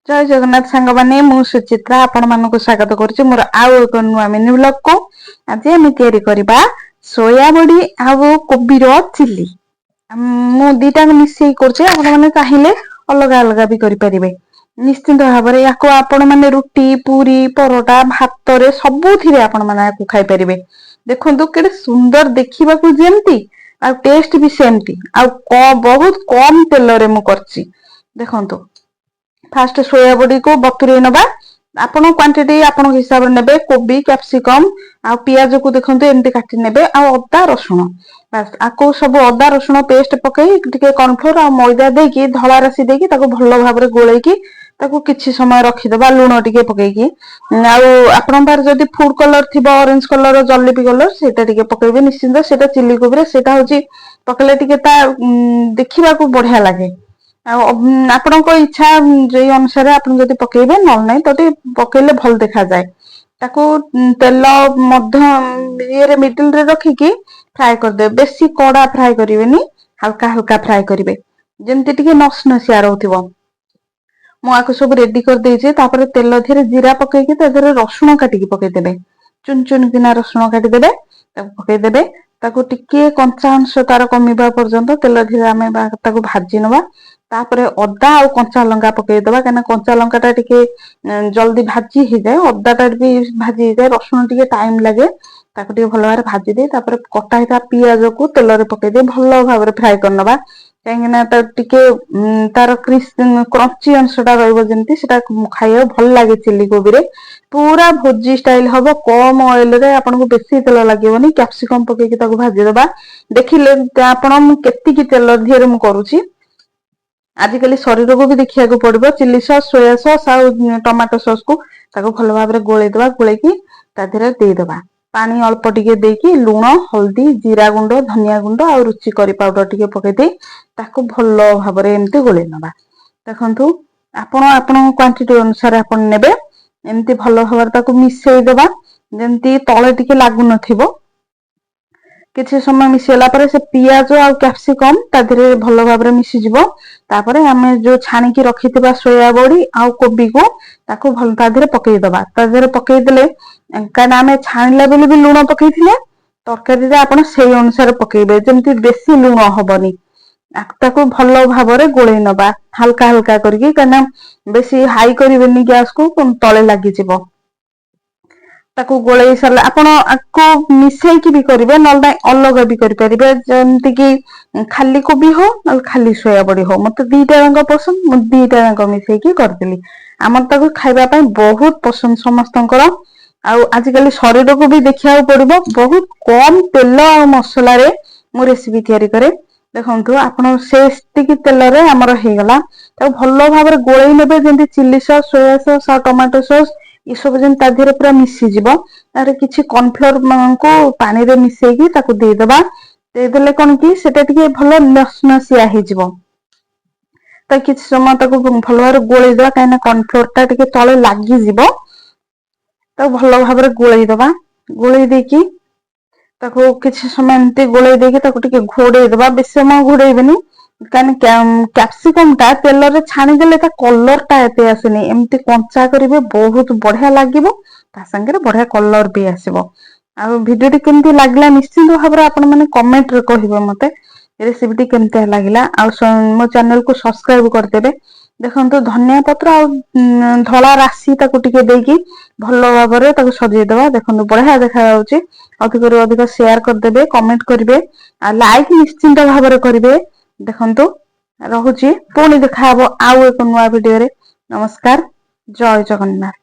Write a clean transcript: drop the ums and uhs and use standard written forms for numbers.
ଜୟ ଜଗନ୍ନାଥ ସାଙ୍ଗମାନେ, ମୁଁ ସୁଚିତ୍ରା ଆପଣମାନଙ୍କୁ ସ୍ୱାଗତ କରୁଛି ମୋର ଆଉ ଏକ ନୂଆ ମିନି ବ୍ଲଗକୁ। ଆଜି ଆମେ ତିଆରି କରିବା ସୋୟା ବଡ଼ି ଆଉ କୋବିର ଚିଲି। ମୁଁ ଦିଟାକୁ ମିଶେଇ କରୁଛି, ଆପଣମାନେ ଚାହିଁଲେ ଅଲଗା ଅଲଗା ବି କରିପାରିବେ। ନିଶ୍ଚିନ୍ତ ଭାବରେ ୟାକୁ ଆପଣମାନେ ରୁଟି, ପୁରୀ, ପରଟା, ଭାତରେ ସବୁଥିରେ ଆପଣମାନେ ୟାକୁ ଖାଇପାରିବେ। ଦେଖନ୍ତୁ, କେତେ ସୁନ୍ଦର ଦେଖିବାକୁ ଯେମିତି ଆଉ ଟେଷ୍ଟ ବି ସେମିତି, ଆଉ ବହୁତ କମ ତେଲରେ ମୁଁ କରିଛି। ଦେଖନ୍ତୁ, ଫାଷ୍ଟ ସୋୟା ବଡିକୁ ବତୁରେଇ ନବା। ଆପଣ କ୍ୱାଣ୍ଟିଟି ଆପଣଙ୍କ ହିସାବରେ ନେବେ। କୋବି, କ୍ୟାପସିକମ ଆଉ ପିଆଜକୁ ଦେଖନ୍ତୁ, ଏମିତି କାଟି ନେବେ, ଆଉ ଅଦା ରସୁଣ। ବାସ୍, ଆକୁ ସବୁ ଅଦା ରସୁଣ ପେଷ୍ଟ ପକେଇ, ଟିକେ କର୍ନଫ୍ଲୋର ଆଉ ମଇଦା ଦେଇକି, ଧଳା ରାଶି ଦେଇକି, ତାକୁ ଭଲ ଭାବରେ ଗୋଳେଇକି ତାକୁ କିଛି ସମୟ ରଖିଦବା, ଲୁଣ ଟିକେ ପକେଇକି। ଆଉ ଆପଣଙ୍କ ପାଖରେ ଯଦି ଫୁଡ କଲର ଥିବ, ଅରେଞ୍ଜ କଲର, ଜଲେବି କଲର, ସେଇଟା ଟିକେ ପକେଇବେ ନିଶ୍ଚିନ୍ତ। ସେଇଟା ଚିଲି କୋବିରେ ସେଇଟା ହଉଛି ପକେଇଲେ ଟିକେ ତା ଦେଖିବାକୁ ବଢିଆ ଲାଗେ। ଆଉ ଆପଣଙ୍କ ଇଚ୍ଛା ଯେଇ ଅନୁସାରେ ଆପଣ ଯଦି ପକେଇବେ, ନହେଲେ ନାହିଁ, ତ ଟିକେ ପକେଇଲେ ଭଲ ଦେଖାଯାଏ। ତାକୁ ତେଲ ମଧ୍ୟ ଇଏରେ ମିଡିଲ ରେ ରଖିକି ଫ୍ରାଏ କରିଦେବେ। ବେଶୀ କଡା ଫ୍ରାଏ କରିବେନି, ହାଲକା ହାଲକା ଫ୍ରାଏ କରିବେ, ଯେମିତି ଟିକେ ନସନସିଆ ରହୁଥିବ। ମୁଁ ଆକୁ ସବୁ ରେଡି କରିଦେଇଛି। ତାପରେ ତେଲ ଦେହରେ ଜିରା ପକେଇକି ତା ଦେହରେ ରସୁଣ କାଟିକି ପକେଇଦେବେ। ଚୁନ ଚୁନ କିନା ରସୁଣ କାଟିଦେବେ, ତାକୁ ପକେଇଦେବେ। ତାକୁ ଟିକେ କଞ୍ଚା ଅଂଶ ତାର କମିବା ପର୍ଯ୍ୟନ୍ତ ତେଲ ଧୀରେ ଆମେ ତାକୁ ଭାଜି ନବା। ତାପରେ ଅଦା ଆଉ କଞ୍ଚା ଲଙ୍କା ପକେଇଦବା, କାହିଁକିନା କଞ୍ଚା ଲଙ୍କା ଟା ଟିକେ ଜଲଦି ଭାଜି ହେଇଯାଏ, ଅଦା ଟା ବି ଭାଜି ହେଇଯାଏ, ରସୁଣ ଟିକେ ଟାଇମ ଲାଗେ। ତାକୁ ଟିକେ ଭଲ ଭାବରେ ଭାଜି ଦେଇ ତାପରେ କଟା ହେଇଥିବା ପିଆଜକୁ ତେଲରେ ପକେଇ ଦେଇ ଭଲ ଭାବରେ ଫ୍ରାଏ କରିନବା, କାହିଁକି ନା ତାର ଟିକେ ତାର କ୍ରଞ୍ଚି ଅଂଶ ଟା ରହିବ ଯେମିତି, ସେଟା ଖାଇବାକୁ ଭଲ ଲାଗେ। ଚିଲି କୋବିରେ ପୁରା ଭୋଜି ଷ୍ଟାଇଲ ହବ, କମ ଅଏଲ ରେ, ଆପଣଙ୍କୁ ବେଶୀ ତେଲ ଲାଗିବନି। କ୍ୟାପସିକମ ପକେଇକି ତାକୁ ଭାଜିଦବା। ଦେଖିଲେ ଆପଣ, ମୁଁ କେତିକି ତେଲ ଦିହରେ ମୁଁ କରୁଛି। ଆଜିକାଲି ଶରୀରକୁ ବି ଦେଖିବାକୁ ପଡିବ। ଚିଲି ସସ୍, ସୋୟା ସସ୍ ଆଉ ଟମାଟୋ ସସ୍ କୁ ତାକୁ ଭଲ ଭାବରେ ଗୋଳେଇଦବା। ଗୋଳେଇକି ତା ଦେହରେ ଦେଇଦବା। ପାଣି ଅଳ୍ପ ଟିକେ ଦେଇକି, ଲୁଣ, ହଳଦୀ, ଜିରା ଗୁଣ୍ଡ, ଧନିଆ ଗୁଣ୍ଡ ଆଉ ରୁଚି କରି ପାଉଡର ଟିକେ ପକେଇ ଦେଇ ତାକୁ ଭଲ ଭାବରେ ଏମିତି ଗୋଳେଇ ନବା। ଦେଖନ୍ତୁ, ଆପଣ ଆପଣଙ୍କ କ୍ୱାଣ୍ଟିଟି ଅନୁସାରେ ଆପଣ ନେବେ। ଏମିତି ଭଲ ଭାବରେ ତାକୁ ମିଶେଇ ଦବା, ଯେମିତି ତଳେ ଟିକେ ଲାଗୁନଥିବ। କିଛି ସମୟ ମିଶିଗଲା ପରେ ସେ ପିଆଜ ଆଉ କ୍ୟାପସିକମ ତା ଦେହରେ ଭଲ ଭାବରେ ମିଶିଯିବ। ତାପରେ ଆମେ ଯୋଉ ଛାଣିକି ରଖିଥିବା ସୋୟା ବଡି ଆଉ କୋବିକୁ ତାକୁ ଭଲ ତା ଦେହରେ ପକେଇଦବା। ତା ଦେହରେ ପକେଇଦେଲେ, କାହିଁକିନା ଆମେ ଛାଣିଲା ବେଳେ ବି ଲୁଣ ପକେଇଥିଲେ, ତରକାରୀରେ ଆପଣ ସେଇ ଅନୁସାରେ ପକେଇବେ, ଯେମିତି ବେଶୀ ଲୁଣ ହବନି। ତାକୁ ଭଲ ଭାବରେ ଗୋଳେଇ ନବା ହାଲକା ହାଲକା କରିକି, କାହିଁକିନା ବେଶୀ ହାଇ କରିବେନି ଗ୍ୟାସକୁ, ତଳେ ଲାଗିଯିବ। ତାକୁ ଗୋଳେଇ ସାରିଲା, ଆପଣ ଆକୁ ମିଶେଇକି ବି କରିବେ, ନହେଲେ ନାଇଁ ଅଲଗା ବି କରିପାରିବେ। ଯେମିତି କି ଖାଲି କୋବି ହଉ, ନହେଲେ ଖାଲି ସୋୟା ବଡି ହଉ। ମତେ ଦିଟା ଯାକ ପସନ୍ଦ, ମୁଁ ଦିଟା ଯାକ ମିଶେଇକି କରିଦେଲି। ଆମର ତାକୁ ଖାଇବା ପାଇଁ ବହୁତ ପସନ୍ଦ ସମସ୍ତଙ୍କର। ଆଉ ଆଜିକାଲି ଶରୀରକୁ ବି ଦେଖିବାକୁ ପଡିବ। ବହୁତ କମ ତେଲ ଆଉ ମସଲାରେ ମୁଁ ରେସିପି ତିଆରି କରେ। ଦେଖନ୍ତୁ ଆପଣ, ସେତିକି ତେଲରେ ଆମର ହେଇଗଲା। ତାକୁ ଭଲ ଭାବରେ ଗୋଳେଇ ନେବେ, ଯେମିତି ଚିଲି ସସ୍, ସୋୟା ସସ୍ ଆଉ ଟମାଟୋ ସସ୍ ଏସବୁ ଯେମିତି ତା ଦେହରେ ପୁରା ମିଶିଯିବ। ତାରେ କିଛି କର୍ନଫ୍ଲୋର କୁ ପାଣିରେ ମିଶେଇକି ତାକୁ ଦେଇଦବା। ଦେଇଦେଲେ କଣ କି ସେଟା ଟିକେ ଭଲ ନସନସିଆ ହେଇଯିବ। ତ କିଛି ସମୟ ତାକୁ ଭଲ ଭାବରେ ଗୋଳେଇ ଦବା, କାହିଁକିନା କର୍ନଫ୍ଲୋର ଟା ଟିକେ ତଳେ ଲାଗିଯିବ। ତାକୁ ଭଲ ଭାବରେ ଗୋଳେଇ ଦବା। ଗୋଳେଇ ଦେଇକି ତାକୁ କିଛି ସମୟ ଏମିତି ଗୋଳେଇ ଦେଇକି ତାକୁ ଟିକେ ଘୋଡେଇ ଦବା। ବେଶୀ ସମୟ ଘୋଡେଇବେନି, କାହିଁକି କ୍ୟାପସିକମ ଟା ତେଲରେ ଛାଣିଦେଲେ ତା କଲର ଟା ଏତେ ଆସେନି। ଏମିତି କଞ୍ଚା କରିବେ, ବହୁତ ବଢିଆ ଲାଗିବ, ତା ସାଙ୍ଗରେ ବଢିଆ କଲର ବି ଆସିବ। ଆଉ ଭିଡିଓଟି କେମିତି ଲାଗିଲା, ନିଶ୍ଚିନ୍ତ ଭାବରେ ଆପଣ ମାନେ କମେଣ୍ଟରେ କହିବେ ମତେ ରେସିପିଟି କେମିତି ଲାଗିଲା। ଆଉ ମୋ ଚ୍ୟାନେଲକୁ ସବସ୍କ୍ରାଇବ କରିଦେବେ। ଦେଖନ୍ତୁ, ଧନିଆ ପତ୍ର ଆଉ ଧଳା ରାଶି ତାକୁ ଟିକେ ଦେଇକି ଭଲ ଭାବରେ ତାକୁ ସଜେଇଦବା। ଦେଖନ୍ତୁ, ବଢିଆ ଦେଖାଯାଉଛି। ଅଧିକରୁ ଅଧିକ ସେୟାର କରିଦେବେ, କମେଣ୍ଟ କରିବେ ଆଉ ଲାଇକ୍ ନିଶ୍ଚିନ୍ତ ଭାବରେ କରିବେ। ଦେଖନ୍ତୁ, ରହୁଛି, ପୁଣି ଦେଖାହବ ଆଉ ଏକ ନୂଆ ଭିଡିଓରେ। ନମସ୍କାର, ଜୟ ଜଗନ୍ନାଥ।